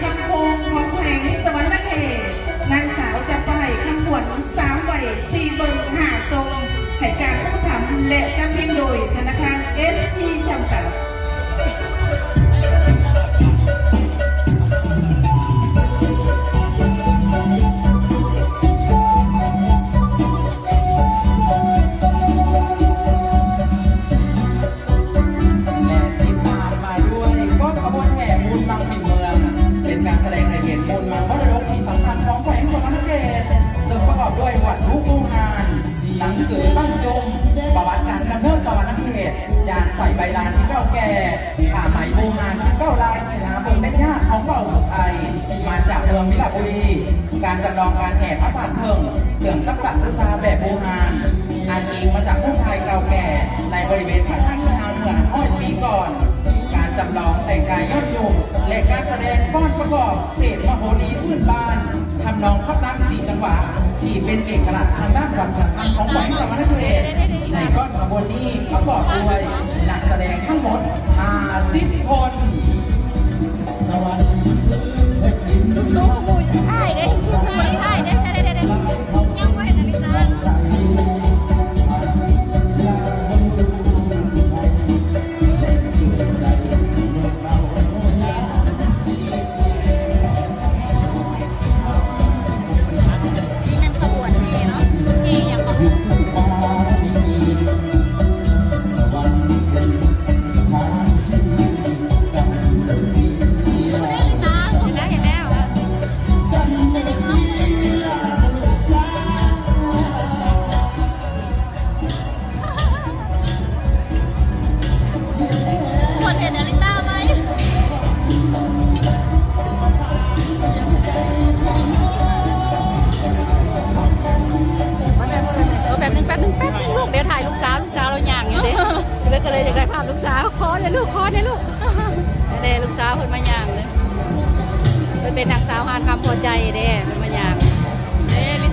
ຄຳຄົງ ຂອງແຂວງສະຫວັນນະເຂດ, ນາງສາວຈຳປາໄຫ ຄຳຂວັນ ສາວໄຫວ້ ສີ່ເບິ່ງຫ້າຊົມ ໃຫ້ການອຸປະຖຳ ແລະ ຈັດພິມໂດຍທະນາຄານ ເອສ ທີ ຈຳກັດ. ແລະ ຕິດຕາມມາດ້ວຍ ກອງຂະບວນແຫ່ບຸນບັ້ງພິນເມືອງ ເປັນການສະແດງໃຫ້ເຫັນບຸນບັ້ງມໍລະດົກທີ່ສຳຄັນຂອງແຂວງສະຫວັນນະເຂດ ເຊິ່ງປະກອບດ້ວຍວັດຖຸບູຮານ, ໜັງສືບັ້ງຈຸ້ມ, ປະຫວັດການກຳເນີດສະຫວັນນະເຂດ, ຈານໄຊໃບລານທີ່ເກົ່າແກ່, ຜ້າໄໝບູຮານສິບເກົ້າລາຍທີ່ຫາເບິ່ງໄດ້ຍາກຂອງເຜົ່າຜູ້ໄທ ມາຈາກເມືອງວິລະບູລີ, ການຈຳລອງການແຫ່ພະສາດເຜິ້ງ, ເຄື່ອງສັກການບູຊາແບບບູຮານ ອ້າງອີງມາຈາກຮູບຖ່າຍເກົ່າແກ່ໃນບໍລິເວນພະທາດທີ່ຫ່າງເຫີນຮ້ອຍປີກ່ອນ, ການຈຳລອງແຕ່ງກາຍຍ້ອນຍຸກ ແລະ ການສະແດງຟ້ອນປະກອບເສດມະໂຫຣີພື້ນບ້ານ ທຳນອງຂັບລຳສີ່ຈັງຫວະ ທີ່ເປັນເອກະລັກທາງດ້ານວັດທະນະທຳຂອງແຂວງສະຫວັນນະເຂດ. ໃນກ້ອນຂະບວນນີ້ປະກອບດ້ວຍນັກສະແດງທັງໝົດຫ້າສິບຄົນ. ສູ້ໆ ໝູ່ຢູ່ທ້າຍເດ້ ສູ້ໆ ທ້າຍເດ້ ຍັງບໍ່ເຫັນອາລິຕາ. ນີ້ແມ່ນຂະບວນແຫ່ເນາະ ແຫ່ຫຍັງເກາະ? ເຫັນແລ້ວ ເຫັນແລ້ວ ເຫັນແລ້ວ ເຫັນແລ້ວ. ເພິ່ນເຫັນອາລິຕາໄວ. ເອີ ແປັບໜຶ່ງ ແປັບໜຶ່ງ ແປັບໜຶ່ງລູກ ດຽວຖ່າຍລູກສາວ ລູກສາວລາວຍ່າງຢູ່ເດ້ ເລີຍ ກໍເລີຍຢາກໄດ້ພາບລູກສາວ. ຂໍແດ່ລູກ ຂໍແດ່ລູກ ແດ່ລູກສາວເພິ່ນມາຍ່າງເດ້ ເພິ່ນເປັນນັກສາວຮ້ານຄຳພໍໃຈເດ້ ເພິ່ນມາຍ່າງເດ້. ລິ